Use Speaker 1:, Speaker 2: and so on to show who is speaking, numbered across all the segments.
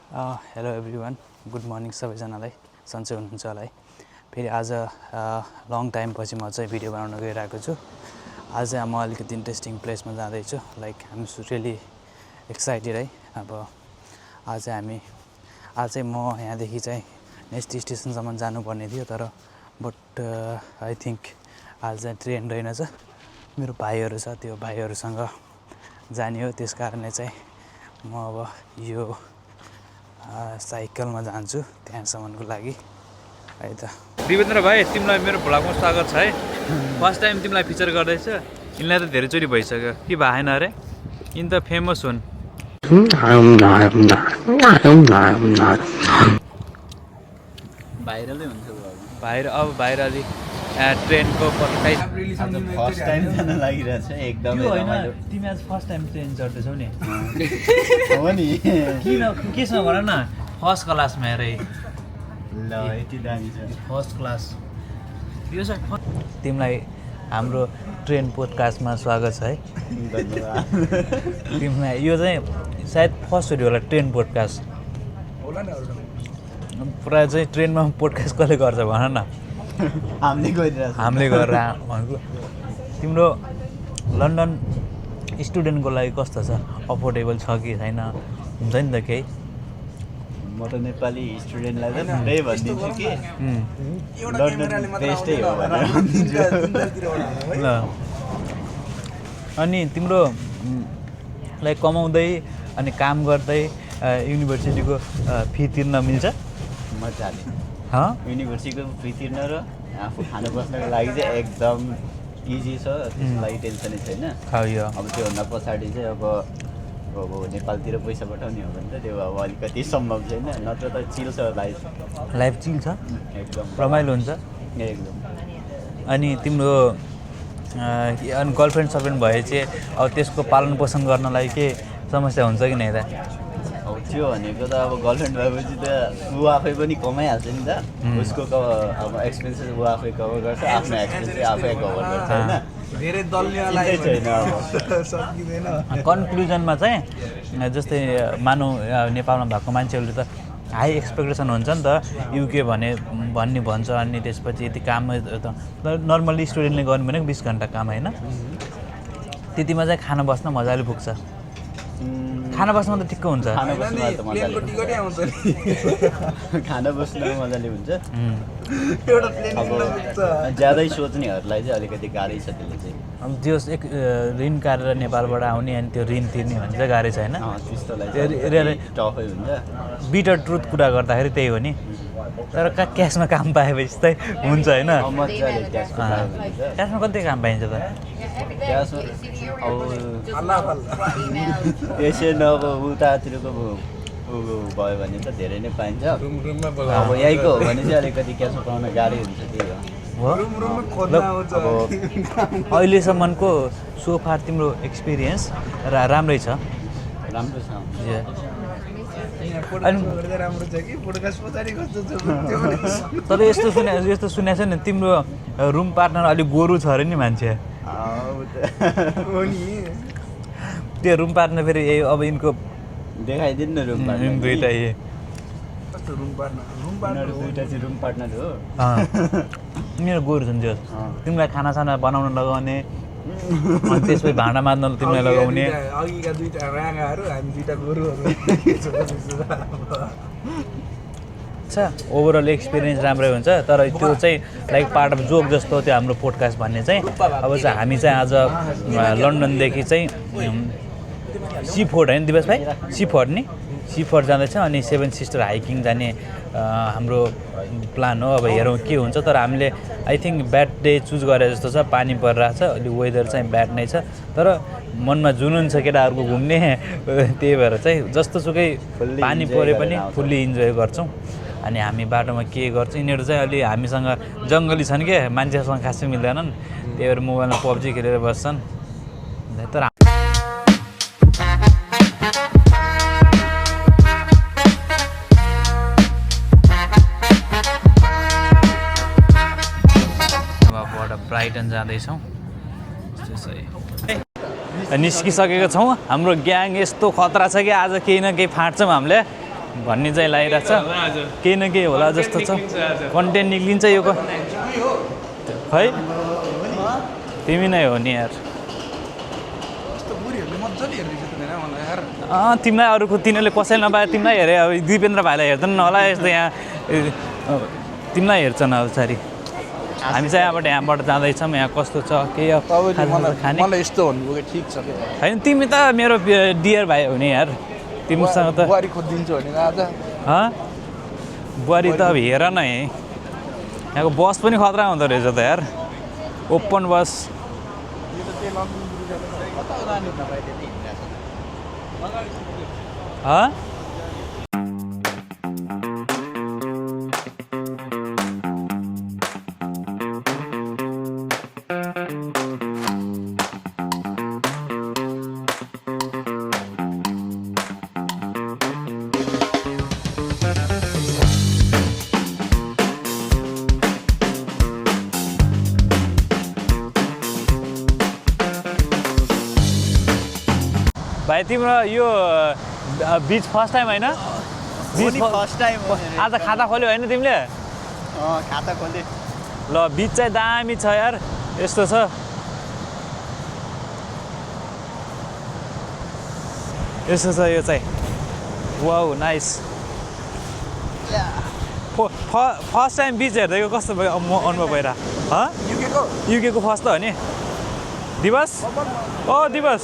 Speaker 1: Hello everyone, good morning सबैजनालाई। सन्चै हुनुहुन्छ होला है। फेरि आज लङ टाइमपछि म चाहिँ भिडियो बनाउन गइरहेको छु। आज म अलिकति इन्ट्रेस्टिङ प्लेसमा जाँदैछु। लाइक हामी रियली एक्साइटेड है। अब आज चाहिँ म यहाँदेखि चाहिँ नेक्स्ट स्टेसनसम्म जानुपर्ने थियो, तर बट आई थिङ्क आज चाहिँ ट्रेन रहेनछ। मेरो भाइहरू छ, त्यो भाइहरूसँग जाने हो। त्यस कारणले चाहिँ म अब यो साइकलमा जान्छु त्यहाँसम्मको लागि है त।
Speaker 2: दिवेन्द्र भाइ, तिमीलाई मेरो भ्लगमा स्वागत छ है। फर्स्ट टाइम तिमीलाई फिचर गर्दैछ। यिनलाई त धेरैचोटि भइसक्यो कि भएन अरे, यिनी त फेमस हुन्।
Speaker 3: भाइरलै हुन्छ
Speaker 2: अब भाइरली ट्रेनको पर्खाइ
Speaker 3: फर्स्ट टाइम जान लागिरहेछ एकदमै रमाइलो।
Speaker 2: तिमी आज फर्स्ट टाइम ट्रेन चढ्दैछौ नि?
Speaker 3: हो नि,
Speaker 2: किन केसँग भन न? फर्स्ट क्लासमा हेरै
Speaker 3: ल यति दामी छ
Speaker 2: फर्स्ट क्लास। यो चाहिँ तिमीलाई हाम्रो ट्रेन पोडकास्टमा स्वागत छ है।
Speaker 3: धन्यवाद।
Speaker 2: तिमीलाई यो चाहिँ सायद फर्स्ट हो होला ट्रेन पोडकास्ट होला नि। पुरा चाहिँ ट्रेनमा पोडकास्ट कसले गर्छ भन न? हामीले गरेर भनेको। तिम्रो लन्डन स्टुडेन्टको लागि कस्तो छ? अफोर्डेबल छ कि छैन? हुन्छ नि त केही।
Speaker 3: म त नेपाली स्टुडेन्टलाई त त्यही भनिदिन्छु कि लन्डन बेस्टै हो भनेर
Speaker 2: ल। अनि तिम्रो लाइक कमाउँदै अनि काम गर्दै युनिभर्सिटीको फी तिर्न मिल्छ
Speaker 3: मजाले।
Speaker 2: युनिभर्सिटीको
Speaker 3: फी तिर्न र आफू खानु बस्नको लागि चाहिँ एकदम इजी छ। त्यसको लागि टेन्सनै छैन। अब त्योभन्दा पछाडि चाहिँ अब नेपालतिर पैसा पठाउने हो भने त त्यो अब अलिकति सम्भव छैन। नत्र त चिल छ
Speaker 2: लाइफ चिल छ,
Speaker 3: एकदम
Speaker 2: रमाइलो हुन्छ
Speaker 3: एकदम।
Speaker 2: अनि तिम्रो अनि गर्लफ्रेन्ड सर्फ्रेन्ड भए चाहिँ अब त्यसको पालन पोषण गर्नलाई के समस्या हुन्छ कि नै त?
Speaker 3: अब त्यो भनेको त अब गर्लफ्रेन्ड भएपछि त ऊ आफै पनि कमाइहाल्छ नि त। उसको अब एक्सपेन्सेस ऊ आफै कभर गर्छ, आफ्नो एक्सपेन्स चाहिँ आफै कभर गर्छ होइन।
Speaker 1: धेरै दल्नेवाला
Speaker 3: छैन
Speaker 1: सकिँदैन।
Speaker 2: कन्क्लुजनमा चाहिँ जस्तै मानौँ नेपालमा भएको मान्छेहरूले त हाई एक्सपेक्टेसन हुन्छ नि त, युके भन्ने भन्छ। अनि त्यसपछि यति काम नर्मली स्टुडेन्टले गर्नु भनेको 20 घन्टा काम होइन। त्यतिमा चाहिँ खाना बस्न मजाले पुग्छ। खाना बस्नमा त ठिक्क हुन्छ।
Speaker 3: खाना बस्नु मजाले हुन्छ। अब ज्यादै सोच्नेहरूलाई चाहिँ अलिकति गाह्रै छ त्यसले चाहिँ।
Speaker 2: अब त्यो एक ऋण काटेर नेपालबाट आउने अनि त्यो ऋण तिर्ने भने चाहिँ गाह्रै छैन।
Speaker 3: त्यस्तोलाई टफै हुन्छ।
Speaker 2: बिटर ट्रुथ कुरा गर्दाखेरि त्यही हो नि। तर क्यासमा काम पाएपछि चाहिँ हुन्छ होइन।
Speaker 3: मजाले
Speaker 2: क्यासमा कति काम पाइन्छ त?
Speaker 3: क्यासमा अब एसियन अब उतातिरको भयो भने त धेरै नै पाइन्छ। अब यहीँको हो भने चाहिँ अलिकति क्यासमा पाउन गाह्रै हुन्छ। त्यही हो।
Speaker 2: अब अहिलेसम्मको सोफार तिम्रो एक्सपिरियन्स राम्रै छ?
Speaker 3: राम्रो छ।
Speaker 2: तर यस्तो सुनेको छ नि, तिम्रो रुम पार्टनर अलिक गोरु छ अरे नि मान्छे। त्यो रुम पार्टनर फेरि अब यिनको
Speaker 3: देखाइदिनु न रुम पार्टनर।
Speaker 2: दुईवटा
Speaker 3: दुईवटा चाहिँ रुम पार्टनर हो।
Speaker 2: मेरो गोरु छन् त्यो। तिमीलाई खानासाना बनाउन लगाउने, अनि त्यसपछि भाँडा माझ्न तिमीलाई लगाउने।
Speaker 1: अघिका दुईटा राँगाहरू, हामी दुईटा गोरुहरू।
Speaker 2: अच्छा, ओभरअल एक्सपिरियन्स राम्रै हुन्छ। तर त्यो चाहिँ लाइक पार्ट अफ जोक जस्तो त्यो हाम्रो पोडकास्ट भन्ने चाहिँ अब चाहिँ हामी चाहिँ आज लन्डनदेखि चाहिँ सी फोर्ट होइन दिवस भाइ? सी फोर्ट नि, सी फोर्ट जाँदैछ। अनि 7 सिस्टर हाइकिङ जाने हाम्रो प्लान हो। अब हेरौँ के हुन्छ। तर हामीले I think bad day choose गरे जस्तो छ। पानी परिरहेको छ, अलिक वेदर चाहिँ ब्याड नै छ। तर मनमा जुनुन छ केटाहरूको घुम्ने। त्यही भएर चाहिँ जस्तोसुकै पानी परे पनि फुल्ली इन्जोय गर्छौँ। अनि हामी बाटोमा के गर्छौँ, यिनीहरू चाहिँ अलि हामीसँग जङ्गली छन् क्या, मान्छेसँग खासै मिल्दैनन्। त्यही भएर मोबाइलमा पब्जी खेलेर बस्छन्। तर ब्राइटन जाँदैछौँ। निस्किसकेको छौँ। हाम्रो ग्याङ यस्तो खतरा छ कि आज केही न केही फाँट्छौँ हामीले। भन्ने चाहिँ लागिरहेको छ केही न केही होला जस्तो छ कन्टेन्ट निक्लिन्छ यो खै तिमी नै हो नि यार तिमीलाई अरूको तिनीहरूले कसैले नपाए तिमीलाई हेरे अब दिपेन्द्र भाइलाई हेर्दैन होला यस्तो यहाँ तिमीलाई हेर्छन् अब पछाडि हामी चाहिँ यहाँबाट जाँदैछौँ यहाँ कस्तो छ केही खाने
Speaker 4: मलाई यस्तो भन्नुभयो ठिक छ
Speaker 2: होइन तिमी त मेरो डियर भाइ हो नि यार तिमीसँग त
Speaker 4: बुहारी खोजिदिन्छु भने आज
Speaker 2: बुहारी त अब हेर न यहाँको बस पनि खतरा हुँदो रहेछ त यार ओपन बस भाइ तिम्रो यो बिच फर्स्ट टाइम होइन
Speaker 3: फर्स्ट टाइम
Speaker 2: आज खाता खोल्यो होइन तिमीले
Speaker 3: खाता खोल्यो
Speaker 2: ल बिच चाहिँ दामी छ यार यस्तो छ यस्तो छ यो चाहिँ वाउ नाइस फर्स्ट टाइम बिच हेर्दैको कस्तो भयो अनुभव भइरहेको युकेको फर्स्ट त हो नि दिवस दिवस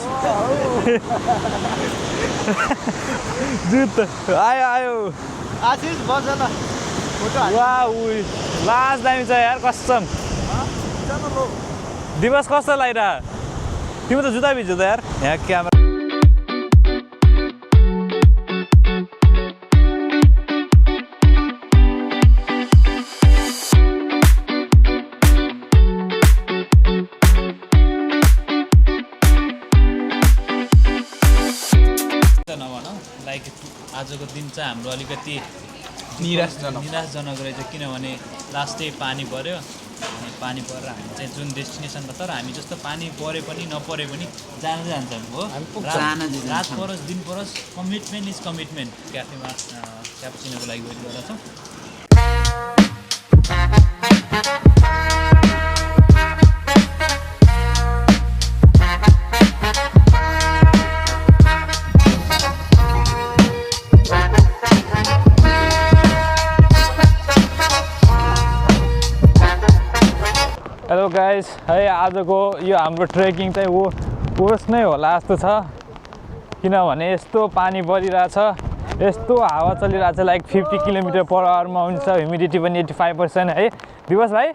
Speaker 2: जुत आयो
Speaker 3: आशिष बस न
Speaker 2: लास्ट दामी छ यार कसम दिवस कस्तो लागिरह तिमी त जुत्ता भिज्यो त यार यहाँ क्यामेरा आजको दिन चाहिँ हाम्रो अलिकति निराशजनक रहेछ किनभने लास्टै पानी पऱ्यो अनि पानी परेर हामी चाहिँ जुन डेस्टिनेसन तर हामी जस्तो पानी परे पनि नपरे पनि जान्छौँ हो रात परोस् दिन परोस् कमिटमेन्ट इज कमिटमेन्ट क्याफेमा क्यापुचिनोको लागि वेट गरेका छौँ हेलो गाइस है आजको यो हाम्रो ट्रेकिङ चाहिँ वर्स नै होला जस्तो छ किनभने यस्तो पानी परिरहेछ यस्तो हावा चलिरहेछ लाइक 50 km/hमा हुन्छ ह्युमिडिटी पनि 85% है दिवस भाइ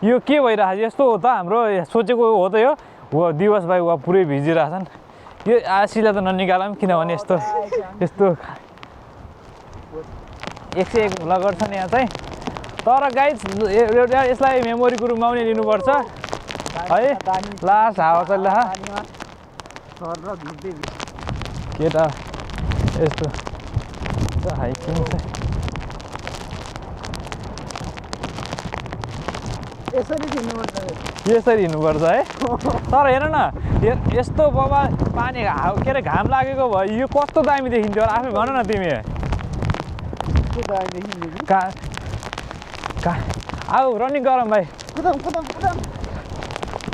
Speaker 2: यो के भइरहेछ यस्तो हो त हाम्रो सोचेको हो त यो हो दिवस भाइ वा पुरै भिजिरहेछन् यो आसीलाई त ननिकालौँ किनभने यस्तो 101 हुला गर्छन् यहाँ चाहिँ तर गाइज यसलाई मेमोरीको रूपमा पनि लिनुपर्छ है लास्ट हावा चलिरहेछ केटा यस्तो हाइकिङ चाहिँ यसरी हिँड्नुपर्छ है तर हेर न यस्तो बाबा पानी के अरे घाम लागेको भयो यो कस्तो दामी देखिन्थ्यो आफै भन न तिमी आऊ रनिङ गरौँ भाइ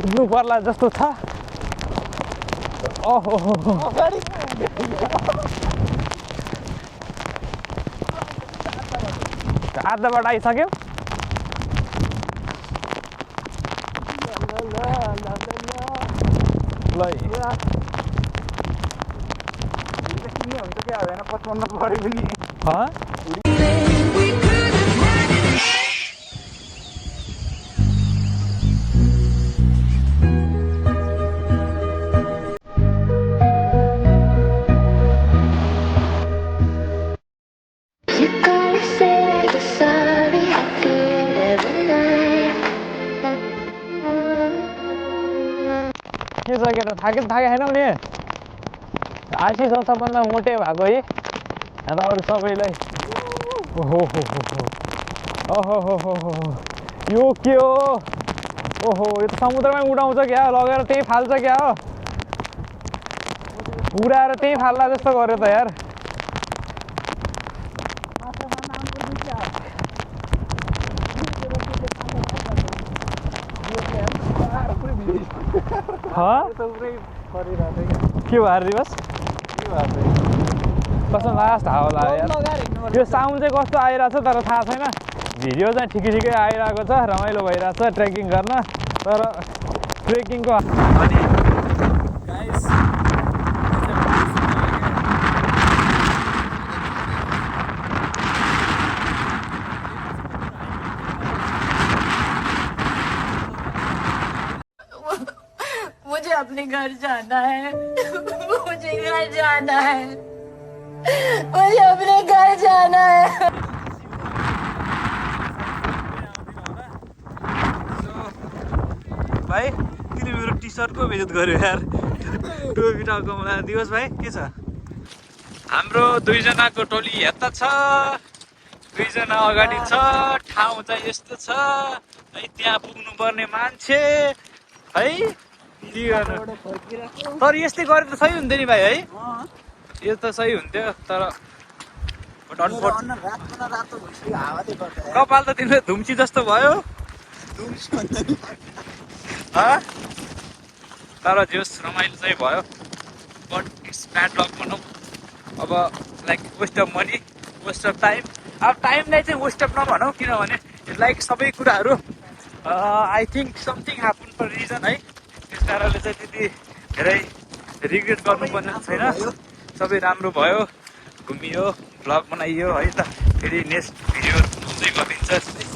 Speaker 2: कुद्नु पर्ला जस्तो छ ओहो आधा बाटो आइसक्यौ थाके छैनौ नि आशिष सबभन्दा मोटे भएको है अन्त अरू सबैलाई ओहो यो के हो ओहो यो त समुद्रमै उडाउँछ क्या लगेर त्यही फाल्छ क्या हो उडाएर त्यही फाल्ला जस्तो गर्यो त यार के भयो दिवस कस्तो लास्ट हावा लाग्यो यो साउन्ड चाहिँ कस्तो आइरहेको छ तर थाहा छैन भिडियो चाहिँ ठिकै ठिकै आइरहेको छ रमाइलो भइरहेको छ ट्रेकिङ गर्न तर ट्रेकिङको अनि
Speaker 5: मुझे अपने घर जाना है मुझे घर जाना है मुझे अपने घर जाना है
Speaker 2: भाइ तिमीले मेरो टी सर्टको बेइज्जत गर्यो यार टोपी टाउकोमा दिवस भाइ के छ हाम्रो दुईजनाको टोली यता छ दुईजना अगाडि छ ठाउँ चाहिँ यस्तो छ है त्यहाँ पुग्नुपर्ने मान्छे है के गर्नु तर यस्तै गरे त सही हुन्थ्यो नि भाइ है यो त सही हुन्थ्यो तर कपाल त तिम्रो धुम्ची जस्तो भयो तर जोस् रमाइलो चाहिँ भयो बट इट्स ब्याड लक भनौँ अब like waste of money waste of time अब टाइमलाई चाहिँ वेस्ट अफ नभनौँ किनभने लाइक सबै कुराहरू I think something happen for reason है त्यस कारणले चाहिँ त्यति धेरै रिग्रेट गर्नुपर्ने छैन सबै राम्रो भयो घुमियो भ्लग बनाइयो है त फेरि नेक्स्ट भिडियो आउँदै गरिदिन्छ